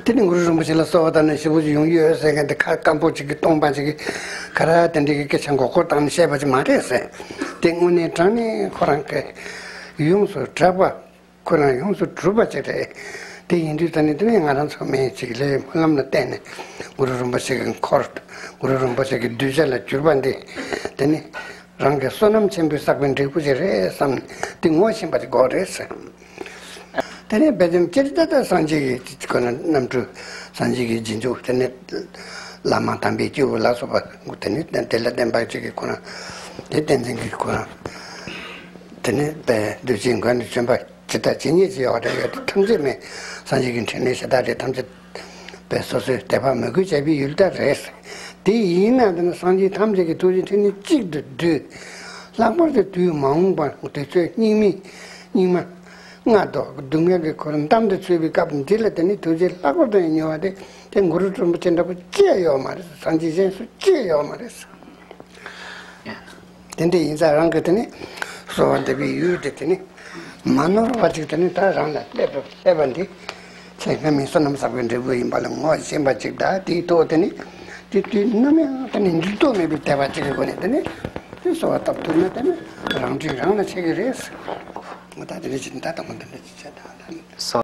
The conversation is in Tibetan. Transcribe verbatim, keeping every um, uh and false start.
དེ་ནི་གུ་རུ་རིན་པོ་ཆེ་ལ་གསོལ་བ་བཏབ་ནས་ཞེ་པོ་ཅིག་ཡོང་གི་ཡོད་ཟེར་མཁན་དེ་ཁ་སྐམ་པོ་ཅིག་གིས་སྟོང་པ་ཅིག་གིས་ག་རེ་དེ་འདྲའི་གི་སྐད་ཆ་མགོ་སྐོར་བཏང་ནས་བཤད་པ་ཅིག་མ་རེད་ཟེར། དེ་དངོས་གནས་དྲང་གནས་ཁོ་རང་གི་ཡོངས་སུ་གྲགས་པ། ཁོ་རང་ཡོངས་སུ་གྲུབ་པ་ཅིག་རེད། དེ་ཡིན་དུས་ད་ནི་དེ་ནས་ང་རང་ཚོ་མི་ཅིག་ལས་སྨོན་ལམ་ལ་བརྟེན་ནས་གུ་རུ་རིན་པོ་ཆེ་གི་འཁོར། གུ་རུ་རིན་པོ་ཆེ་གི་གདུལ་བྱ་ལ་གྱུར་པ་འདི། དེ་ནི་རང་གི་བསོད་ནམས་ཆེན་པོས་བསགས་པའི་འབྲས་བུ་ཅིག་རེད་བསམ་ནས་དེ་ངོ་ཤེས་པ་ཅིག་དགོས་རེད་ཟེར། དེ་ནས་དཔེ་ཙམ་སྤྱིར་ད་ལྟ་སངས་རྒྱས་ཀྱི་ཁོ་ན་རྣམ་འཕྲུལ། སངས་རྒྱས་ཀྱི་རྗེས་འཇུག་དེ་ནས་བླ་མ་དམ་པའི་སྐྱེས་བུ་ལ་སོགས་པ་དེ་ནས་དེ་ལ་བརྟེན་པ་ཅིག་གི་ཁོ་ན་དེ་བསྟན་འཛིན་གྱི་ཁོ་ན་དེ་ནས་དཔེ་གདུལ་བྱའི་མགོན་དུ་བྱོན་པ་ཇི་ལྟར་ཇི་སྙེད་ཅིག་ཡོད་རེད། ཡོད་དེ་ཐམས་ཅད་མེད། སངས་རྒྱས་ཀྱི་འཕྲིན་ལས་གཞན་དག་རེད། ཐམས་ཅད་དཔེ་སོ་སོའི་དད་པ་མོས་གུས་བྱས་པའི་ཡུལ་དག་རེད། དེ་ཡིན་ན་དེ་ནི་སངས་རྒྱས་ཐམས་ཅད་ཀྱི་ཐུགས་རྗེ་མཐུན་རྐྱེན་གཅིག་ཏུ་བསྡུས། ལྷག་པར་དུ་དུས་མ་འོངས་པ་དུས་ཚོད་སྙིགས་མའི་སྙིགས་མ། སྔ་དྲོ་སྡུག་བསྔལ་གྱི་ཁོར་འདམ་དུ་ཚུད་པའི་སྐབས་འདི་ལ་དེ་ནི་ཐུགས་རྗེ་ལྷག་པར་དུ་ཡང་མྱུར་བ་དེ་དེ་གུ་རུ་རིན་པོ་ཆེ་འདྲ་པོ་ཅི་ཡང་ཡོད་མ་རེད། སངས་རྒྱས་གཞན་སུ་ཅི་ཡང་ཡོད་མ་རེད། དེ་འདྲ་ཡིན་ཙང་རང་གི་དེ་ནི་གསོལ་བ་འདེབས་པའི་ཡུལ་དེ་དེ་ནི་མ་ནོར་བ་ཅིག་དེ་ནི་ད་རང་ལ་སླེབས་སླེབས་པ་འདི་ཚེ་སྔ་མའི་བསོད་ནམས་བསགས་པའི་འབྲས་བུ་ཡིན་པ་ལ་ངོ་ཤེས་པ་ཅིག་དང་དེའི་ཐོག་དེ་ནི་དེ་དུས་ནམ་ཡང་དེ་ནི་འགྱུར་ལྡོག་མེད་པའི་དད་པ་ཅིག་གི་སྒོ་ནས་དེ་ནི་དེ་གསོལ་བ་བཏབ་ཐུབ་ན་དེ་ནི་རང་འགྲིག་རང་ལ་ཆགས་ཀྱི་རེད། ད་དེ་འདྲ་ཅིག་ད་དང་པོ་འདི་འདྲ་ཅིག་བྱས་དང་ད་ནི།